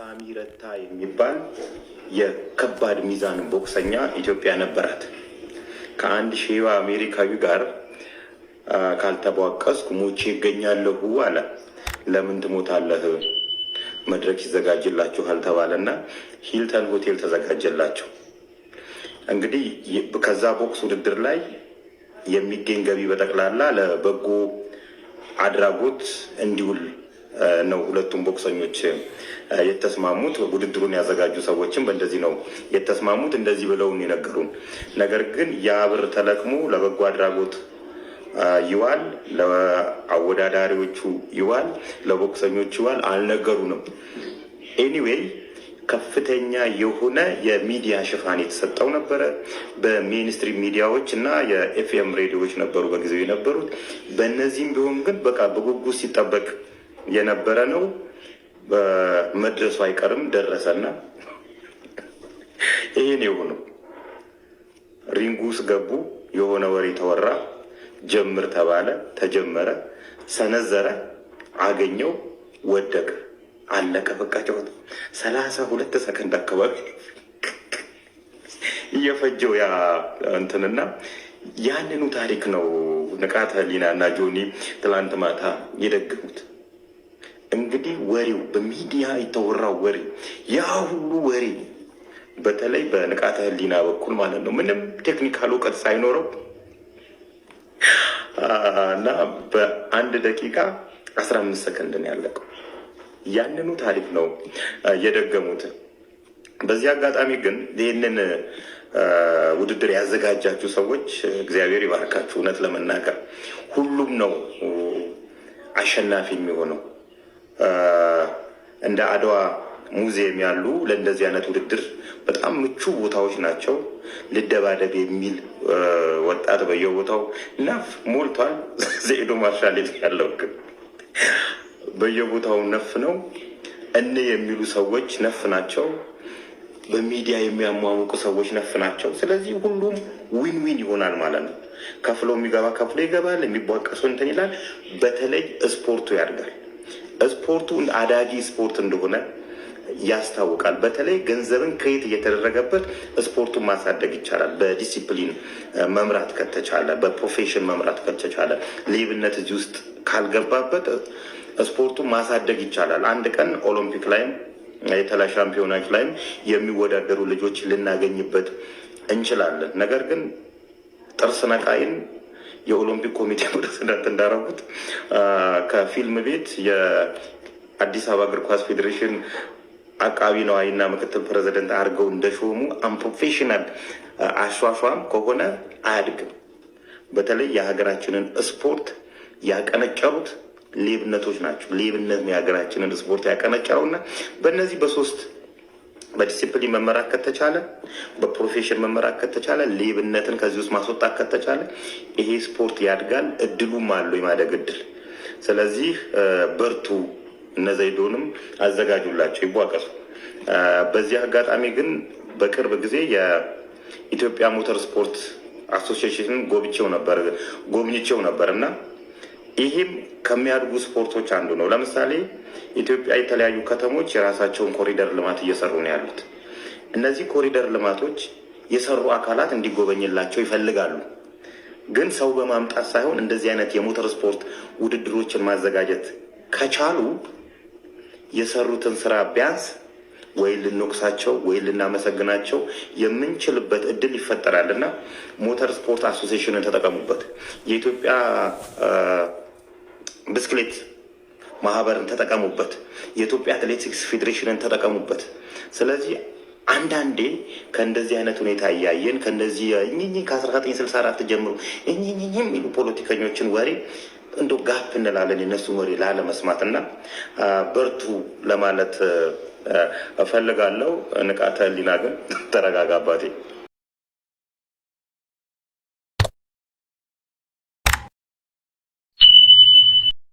ሳሚ ረታ የሚባል የከባድ ሚዛን ቦክሰኛ ኢትዮጵያ ነበራት። ከአንድ ሼባ አሜሪካዊ ጋር ካልተቧቀስኩ ሞቼ ይገኛለሁ አለ። ለምን ትሞታለህ? መድረክ ይዘጋጅላችኋል ተባለና ሂልተን ሆቴል ተዘጋጀላቸው። እንግዲህ ከዛ ቦክስ ውድድር ላይ የሚገኝ ገቢ በጠቅላላ ለበጎ አድራጎት እንዲውል ነው ሁለቱም ቦክሰኞች የተስማሙት። ውድድሩን ያዘጋጁ ሰዎችም በእንደዚህ ነው የተስማሙት፣ እንደዚህ ብለውን የነገሩን። ነገር ግን ያ ብር ተለቅሞ ለበጎ አድራጎት ይዋል፣ ለአወዳዳሪዎቹ ይዋል፣ ለቦክሰኞቹ ይዋል አልነገሩንም። Anyway ከፍተኛ የሆነ የሚዲያ ሽፋን የተሰጠው ነበረ። በ mainstream ሚዲያዎች እና የኤፍኤም ሬዲዮዎች ነበሩ በጊዜው የነበሩት። በእነዚህም ቢሆን ግን በቃ በጉጉት ሲጠበቅ የነበረ ነው። መድረሱ አይቀርም ደረሰና ይሄን የሆነው ring ውስጥ ገቡ። የሆነ ወሬ ተወራ። ጀምር ተባለ፣ ተጀመረ፣ ሰነዘረ፣ አገኘው፣ ወደቀ፣ አለቀ። በቃ ጨዋታ 32 ሰከንድ አካባቢ እየፈጀው ያ እንትንና ያንኑ ታሪክ ነው ንቃተ ህሊና እና ጆኒ ትላንት ማታ የደገሙት። እንግዲህ ወሬው በሚዲያ የተወራው ወሬ ያ ሁሉ ወሬ በተለይ በንቃተ ህሊና በኩል ማለት ነው ምንም technical እውቀት ሳይኖረው እና በ1 ደቂቃ 15 ሰከንድ ነው ያለቀው። ያንኑ ታሪክ ነው የደገሙት። በዚህ አጋጣሚ ግን ይህንን ውድድር ያዘጋጃችሁ ሰዎች እግዚአብሔር ይባርካችሁ። እውነት ለመናገር ሁሉም ነው አሸናፊ የሚሆነው። እንደ አድዋ ሙዚየም ያሉ ለእንደዚህ አይነት ውድድር በጣም ምቹ ቦታዎች ናቸው። ልደባደብ የሚል ወጣት በየቦታው ነፍ ሞልቷል። ዜዶ ማርሻል ያለው ግን በየቦታው ነፍ ነው። እነ የሚሉ ሰዎች ነፍ ናቸው። በሚዲያ የሚያሟሙቁ ሰዎች ነፍ ናቸው። ስለዚህ ሁሉም win win ይሆናል ማለት ነው። ከፍሎ የሚገባ ከፍሎ ይገባል፣ የሚቧቀሰው እንትን ይላል። በተለይ ስፖርቱ ያድጋል። ስፖርቱ አዳጊ ስፖርት እንደሆነ ያስታውቃል። በተለይ ገንዘብን create እየተደረገበት ስፖርቱን ማሳደግ ይቻላል። በዲሲፕሊን መምራት ከተቻለ፣ በ profession መምራት ከተቻለ፣ ሌብነት እዚህ ውስጥ ካልገባበት ስፖርቱን ማሳደግ ይቻላል። አንድ ቀን ኦሎምፒክ ላይም የተለያዩ ሻምፒዮናዎች ላይም የሚወዳደሩ ልጆች ልናገኝበት እንችላለን። ነገር ግን ጥርስ ነቃይን የኦሎምፒክ ኮሚቴ ፕሬዚዳንት እንዳረጉት ከፊልም ቤት የአዲስ አበባ እግር ኳስ ፌዴሬሽን አቃቢ ነዋይና ምክትል ፕሬዚደንት አድርገው እንደሾሙ unprofessional አሿሿም ከሆነ አያድግም። በተለይ የሀገራችንን ስፖርት ያቀነጨሩት ሌብነቶች ናቸው። ሌብነት ነው የሀገራችንን ስፖርት ያቀነጨረው እና በእነዚህ በሶስት በዲሲፕሊን መመራት ከተቻለ፣ በ profession መመራት ከተቻለ፣ ሌብነትን ከዚህ ውስጥ ማስወጣት ከተቻለ ይሄ ስፖርት ያድጋል። እድሉም አለው የማደግ እድል። ስለዚህ በርቱ። እነ ዘይዶንም አዘጋጁላቸው፣ ይቧቀሱ። በዚህ አጋጣሚ ግን በቅርብ ጊዜ የኢትዮጵያ ሞተር ስፖርት association ጎብኝቼው ነበር እና ይሄም ከሚያድጉ ስፖርቶች አንዱ ነው። ለምሳሌ ኢትዮጵያ የተለያዩ ከተሞች የራሳቸውን ኮሪደር ልማት እየሰሩ ነው ያሉት። እነዚህ ኮሪደር ልማቶች የሰሩ አካላት እንዲጎበኝላቸው ይፈልጋሉ። ግን ሰው በማምጣት ሳይሆን እንደዚህ አይነት የሞተር ስፖርት ውድድሮችን ማዘጋጀት ከቻሉ የሰሩትን ስራ ቢያንስ ወይ ልንወቅሳቸው ወይ ልናመሰግናቸው የምንችልበት እድል ይፈጠራል እና ሞተር ስፖርት association ን ተጠቀሙበት። የኢትዮጵያ ብስክሌት ማህበርን ተጠቀሙበት። የኢትዮጵያ አትሌቲክስ ፌዴሬሽንን ተጠቀሙበት። ስለዚህ አንዳንዴ ከእንደዚህ አይነት ሁኔታ እያየን ከእንደዚህ እኝኝ ከ1964 ጀምሮ እኝኝኝ የሚሉ ፖለቲከኞችን ወሬ እንደ gap እንላለን የነሱን ወሬ ላለመስማት እና በርቱ ለማለት እፈልጋለሁ። ንቃተ ህሊና ግን ተረጋጋ አባቴ።